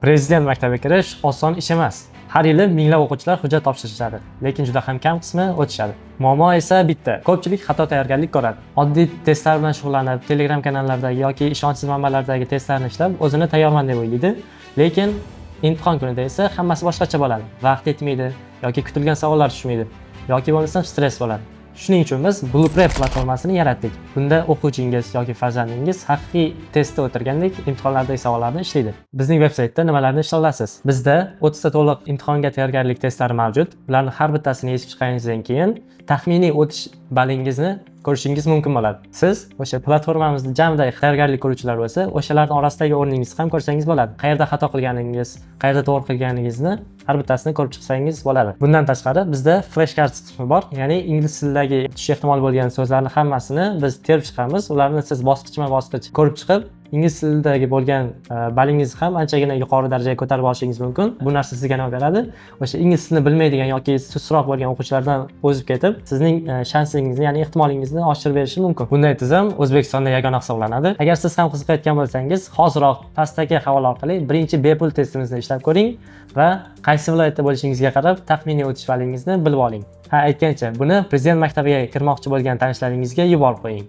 Prezident maktabiga kirish oson ish emas. Har yili minglab o'quvchilar hujjat topshirishadi, lekin juda ham kam qismi o'tishadi. Muammo esa bitta: ko'pchilik xato tayyorgarlik ko'radi. Oddiy testlar bilan shug'ullanib, Telegram kanallardagi yoki ishonchsiz manbalardagi testlarni ishlab, o'zini tayyorman deb o'ylaydi. Lekin imtihon kunida esa hammasi boshqacha bo'ladi. Vaqt yetmaydi yoki kutilgan savollar tushmaydi yoki bo'lmasam stress bo'ladi. Shuning uchun biz Blue Prep platformasini yaratdik. Bunda o'quvchingiz yoki farzandingiz haqiqiy testda o'tirgandek imtihonlardagi savollarni ishlaydi. Bizning veb-saytda nimalarni ishlay olasiz? Bizda 30 ta to'liq imtihonga tayyorgarlik testlari mavjud. Ularni har bittasini yechib chiqqaningizdan keyin taxminiy o'tish ballingizni ko'rishingiz mumkin bo'ladi. Siz o'sha platformamizda jamida tayyorgarlik ko'ruvchilar bo'lsa, o'shalarning orasidagi o'rningizni ham ko'rsangiz bo'ladi. Qayerda xato qilganingiz, qayerda to'g'ri qilganingizni har bittasini ko'rib chiqsangiz bo'ladi. Bundan tashqari, bizda flash cards qismi bor, ya'ni ingliz tilidagi tushish ehtimoli bo'lgan so'zlarni hammasini biz terib chiqamiz. Ularni siz bosqichma-bosqich ko'rib chiqib, ingliz tilidagi bo'lgan ballingizni ham anchagina yuqori darajaga ko'tarib olishingiz mumkin. Bu narsa sizga nima beradi? O'sha ingliz tilini bilmaydigan yoki sustroq bo'lgan o'quvchilardan o'zib ketib, sizning shansingizni, ya'ni ehtimolingizni oshirib berishi mumkin. Bunday tizim O'zbekistonda yagona hisoblanadi. Agar siz ham qiziqayotgan bo'lsangiz, hoziroq pastdagi havola orqali birinchi bepul testimizni ishlab ko'ring va qaysi viloyatda bo'lishingizga qarab taxminiy o'tish ballingizni bilib oling. Ha, aytgancha, buni Prezident maktabiga kirmoqchi bo'lgan tanishlaringizga yuborib qo'ying.